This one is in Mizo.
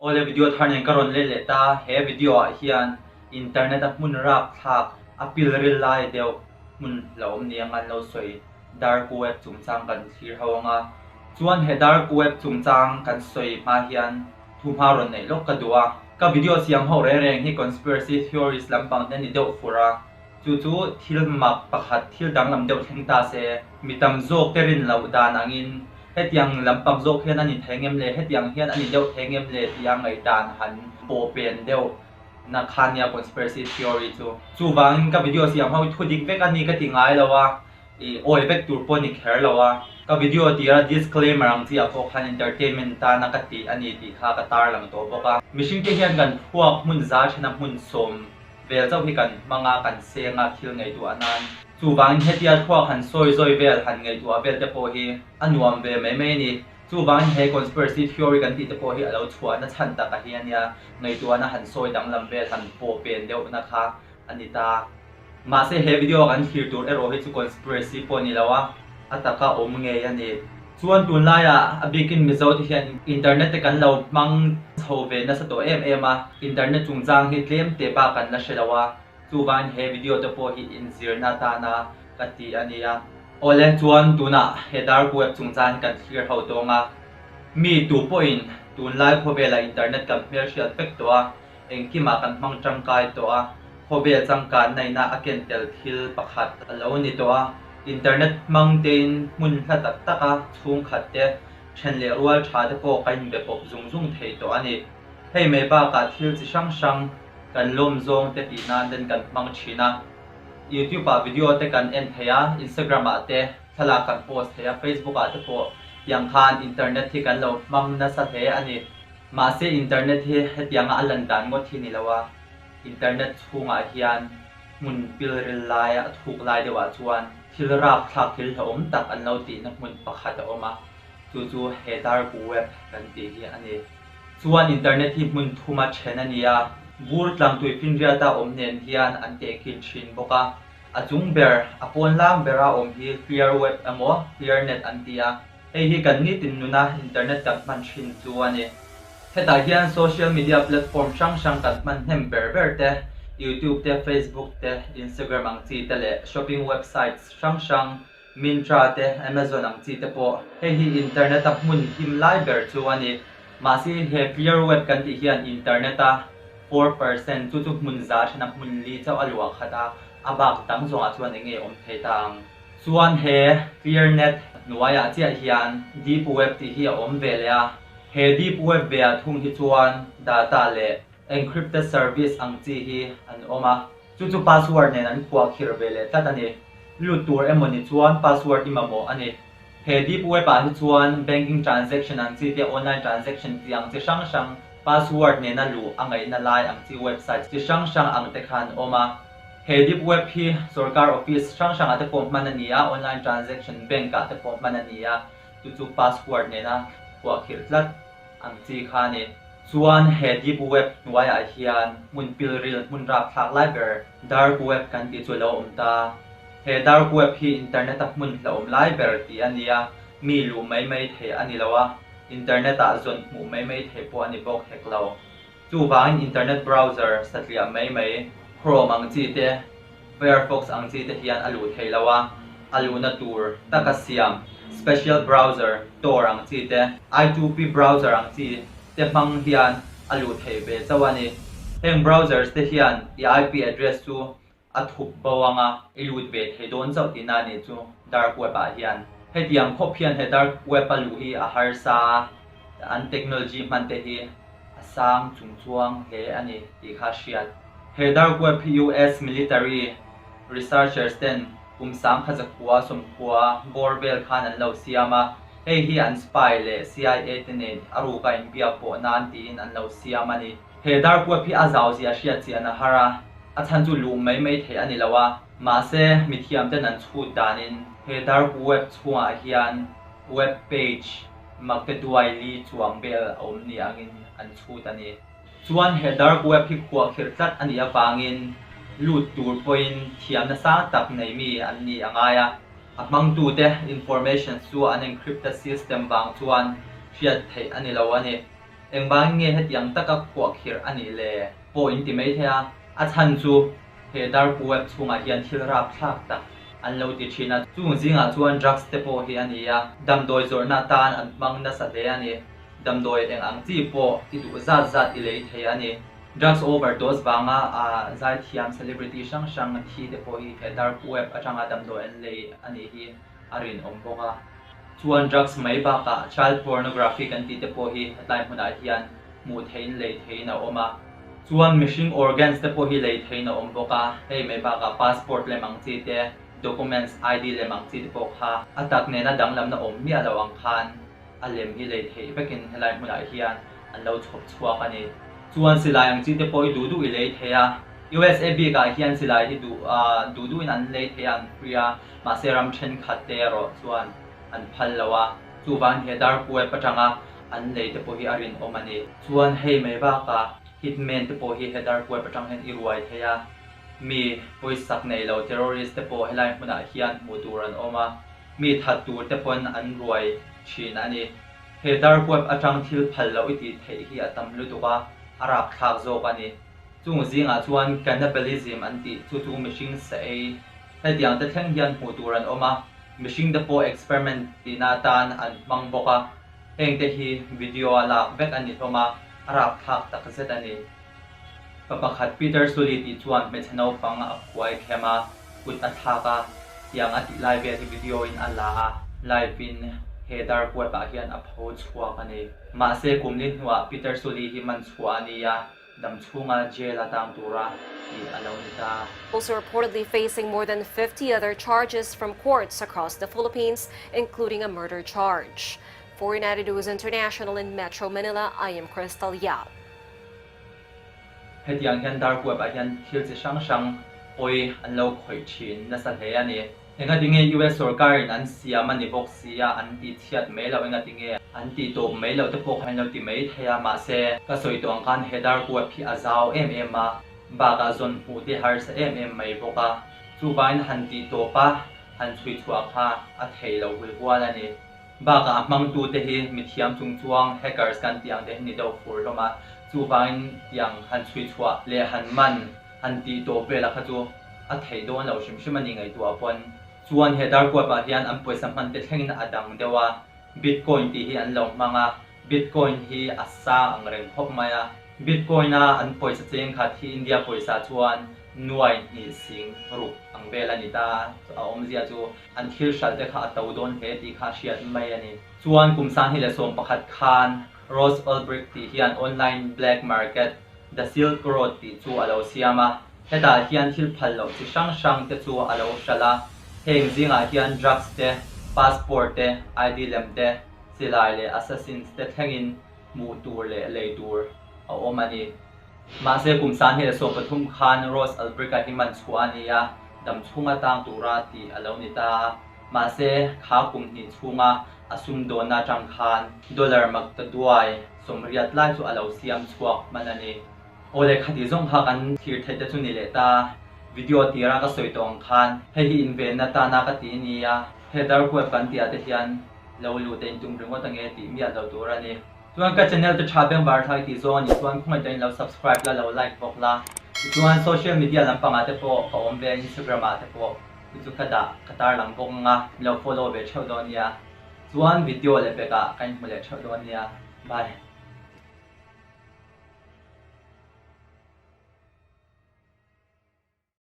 Awle video thar nen ka rawn let leh ta, he video ah hian internet a hmun rapthlak a pil ril lai deuh hmun la awm ni ang an lo sawi dark web chungchang kan thlir ho ang a. Chuan he dark web chungchang kan sawi hma hian thu hma rawn neih lawk ka duh a. Ka video siam ho reng reng hi conspiracy theories lampang te ni deuh fur a. Chu chu thil mak pakhat thil danglam deuh thleng ta se, mi tam zawk te rin loh dan angin hetiang lampang zawk hian a ni thei ngem le, hetiang hian a ni deuh thei ngem le tia ngaihdan han pawh pen deuh na kha nia conspiracy theory chu. Chuvangin ka video siam ho hi thu dik vek a ni ka ti ngai lo a, i awi vek tur pawh a ni kher lo a. Ka video tira disclaimer ang chiah pawh khan entertainment tana ka tih a ni tih kha ka tarlang tawh bawk a. Mihring te hian kan thluak hmun za thena hmun sawm vel chauh hi kan hmang a, kan seng a, thil ngaihtuah nan. Chuvangin hetia thluak han sawi zawi vel, han ngaihtuah vel te pawh hi a nuam ve mai mai a ni. Chuvangin he conspiracy theory kan tih te pawh hi a lo chhuahna chhan tak a hi a nia, ngaihtuahna han sawi danglam vel, han pawh pen deuhna kha a ni ta. Mahse he video a kan thlir tur erawh hi chu conspiracy pawh ni lo a, a taka awm ngei a ni. Chuan tunlaiah a bikin Mizo te hian internet te kan lo hmang chho ve nasa tawh em em a, internet chungchang hi tlem te bak kan la hre lo a, chuvangin he video te pawh hi inzirna atana ka ti a nia. Awle chuan tunah he dark web chungchang hi kan thlir ho tawng a, mi tu pawhin tunlai khawvelah internet kan hmelhriat vek tawh a, Engkimah kan hmang tangkai tawh a, khawvel changkanna ina a ken tel thil pakhat a lo ni tawh a. Internet hmang tein hmun hla tak tak a chhungkhat te, then leh rual tha te pawh kan inbe pawp zung zung thei tawh a ni. Hei mai bakah thil chi hrang hrang kan lawm zawng te tih nan ten kan hmang thin a. YouTube ah video te kan en thei a, Instagram ah te thlalak kan post thei a, Facebook ah te pawh tiang khan internet hi kan lo hmang nasa hle a ni. Mahse internet hi hetianga a lan dan ngawt hi ni lo a, internet chhungah hian hmun pilril lai a thuk lai deuhah chuan thil rapthlak thil hlauhawm tak an lo tihna hmun pakhat a awm a, chu chu he dark web kan tih hi a ni. Chuan internet hi hmun thuma then a ni a, vur tlangtui finriata awm nen hian an tehkhin thin bawk a, a chung ber, a pawn lang bera awm hi clear web emaw clear net an ti a, Hei hi kan nitin nuna internet kan hman thin chu a ni. Hetah hian social media platform hrang hrang kan hman hnem ber ber te, YouTube te, Facebook te, Instagram ang chi te leh shopping websites hrang hrang, Myntra te, Amazon ang chi te pawh. Hei hi internet a hmun him lai ber chu a ni. Mahse he clear web kan tih hian internet a 4% chu chu hmun za thena hmun li chauh a luah khat a, a bak dang zawngah chuan eng nge awm thei ta ang? Chuan he ClearNet hnuaiah chiah hian Deep Web tih hi a awm ve leh a, he Deep Web ve ah thung hi chuan data leh encrypted service ang chi hi an awm a, chu chu password nen an khuah khirh ve leh tlat a ni. Lut tur emaw ni chuan password i mamawh a ni. He Deep Web ah hi chuan banking transaction ang chi te, online transaction tih ang chi hrang hrang password nena luh a ngaihna lai ang chi website chi hrang hrang ang te kha an awm a. He deep web hi sorkar office hrang hrangah te pawh hman a ni a, online transaction bank ah te pawh hman a ni a, chu chu password nena khuahkhirh tlat ang chi kha a ni. Chuan he deep web hnuaiah hian hmun pilril, hmun rapthlak lai ber dark web kan tih chu a lo awm ta. He dark web hi internet a hmun hlauhawm lai ber tih a ni a, mi luh mai mai theih a ni lo a, internet ah zawn hmuh mai mai theih pawh a ni bawk hek lo. Chuvangin internet browser satliah mai mai Chrome ang chi te, Firefox ang chi te hian a luh thei lo a, a luhna tur taka siam special browser Tor ang chi te, I2P browser ang chi te hmang hian a luh theih ve chauh a ni. Heng browsers te hian i IP address chu A thup bo anga i lut ve thei dawn chauh tihna a nih chu dark web ah hian. Hetiang khawp hian he dark web a luh hi a harsa a, an technology hman te hi a sang chung chuang hle a ni tih kha a hriat. He dark web hi US military researchers ten kum 1900 sawmkhua bawr vel khan an lo siam a, hei hi an spy leh CIA te nen a ruka inbiak pawh nan tiin an lo siam a ni. He dark web hi a zau zia hriat chian a har a, a chhan chu luh mai mai theih a ni lo a, mahse mithiam ten an chhut danin he dark web chhungah hian web page makte duai li chuang vel a awm ni angin an chhut a ni. Chuan he dark web hi khuahkhirh tlat a nih avangin lut tur pawhin thiamna sang tak nei mi an nih a ngai a, a hmangtute information chu an encrypted system vang chuan hriat theih a ni lo a ni. Engvangin nge hetiang taka khuahkhirh a nih le? Pawh in ti mai thei a, a chhan chu he dark web chhungah hian thil rapthlak tak an lo ti thin a, chung zingah chuan drugs te pawh hi a ni a, damdawi zawrhna atan an hmang nasa hle a ni. Damdawi eng ang chi pawh i duh zat zat i lei thei a ni. Drugs overdose vanga a zaithiam celebrity hrang hrang thi te pawh hi he dark web atanga damdawi an lei a nih hi a rinawm bawk a. Chuan drugs mai bakah child pornography kan tih te pawh hi hetlai hmunah hian hmuh theihin lei theihin a awm a. Chuan mihring organs te pawh hi lei theihin a awm bawk a, hei mai bakah passport lem ang chi te, documents, ID lem ang chi te pawh kha a tak nena danglamna awm miah lo ang khan a lem hi lei theih vekin helai hmunah hian an lo chhawp chhuak a ni. Chuan silai ang chi te pawh i duh duh i lei thei a, USA bikah hian silai hi duh duh duhin an lei thei a, an free a, mahse ram thenkhat te erawh chuan an phal lo a, chuvangin he dark web atanga an lei te pawh hi a rinawm a ni. Chuan hei mai bakah hitman te pawh hi he dark web atang hian i ruai thei a, mi pawisak nei lo terrorist te pawh helai hmunah hian hmuh tur an awm a, mi that tur te pawn an ruai thin a ni. He dark web atang thil phal loh i tih theih hi a tam lutuk a, a rapthlak zawk a ni. Chung zingah chuan cannibalism an tih chu chu mihring sa ei hetiang te thleng hian hmuh tur an awm a, mihring te pawh experiment tihna atan an hmang bawk a, heng te hi video a lak vek a ni hlawm a, a rapthlak tak zet a ni. Pa pakhat Peter Sully tih chuan hmeichhe naupang a khuai khem a, kut a thlak a, tiang a tih lai vel hi video in a la a, live in he dark web ah hian a pho chhuak a ni. Mahse kum li hnuah Peter Sully hi man chhuah a ni a, dam chhunga jail a tang tura tih a lo ni ta. Also reportedly facing more than 50 other charges from courts across the Philippines, including a murder charge. For United News International in Metro Manila, I am Crystal Yap. Hetiang hian dark web ah hian thil chi hrang hrang pawi an lo khawih thin nasa hle a ni. Engatinge US sorkarin an siam a ni bawk si a, an tih chhiat mai loh engatinge an tih tawp mai loh te pawh kha an lo ti mai thei a, mahse ka sawi tawh ang khan he dark web hi a zau em em a, bakah zawn hmuh te harsa em em mai bawk a, chuvangin han tih tawp a han chhui chhuah kha a thei lo hul hual a ni. Bakah a hmangtute hi mithiam chung chuang hackers kan tih ang te hi ni deuh fur hlawm a, chuvangin tiang han chhui chhuah leh han man han tih tawp vel a kha chu a theih dawn lo hrim hrim a ni ngaihtuah pawn. Chuan he dark web ah hian an pawisa hman te thlengin a dang deuh a, Bitcoin tih hi an lo hmang a, Bitcoin hi a sang ang reng khawp mai a, Bitcoin a an pawisa cheng khat hi India pawisa chuan nuai hnih sing ruk ang vel a ni ta a, a awmzia chu an thil hralh te kha a to dawn hle tih kha a hriat mai a ni. Chuan kum 2011 khan Ross Ulbricht tih hian online black market The Silk Road tih chu a lo siam a, hetah hian thil phal loh chi hrang hrang te chu a lo hralh a, heng zingah hian drugs te, passport te, ID lem te, silai leh assassins te thlengin hmuh tur leh lei tur a awm a ni. Mahse kum 2013 khan Ross Ulbricht-a hi man chhuah a ni a, dam chhunga tang tura tih a lo ni ta a. Mahse kha kum hnih chhunga a sumdawnna atang khan dollar maktaduai 80 lai chu a lo siam chhuak hman a ni. Aw le khati zawng kha kan thlir theih te chu ni leh ta. Video tira ka sawi tawh ang khan hei hi invenna tana ka ti a ni a, he dark web kan tih ah te hian lo lut a intum ringawt ange tih miah lo tur a ni. Chuan ka channel te tha bengvar thlai tih zawng a nih chuan khawngaih takin lo subscribe la, lo like bawk la. Tichuan social media lampangah te pawh ka awm ve a, Instagram ah te pawh chu chu ka dah ka tarlang bawk ang a, min lo follow ve theuh dawn nia. Chuan video leh pekah ka inhmu leh theuh dawn nia. Bye.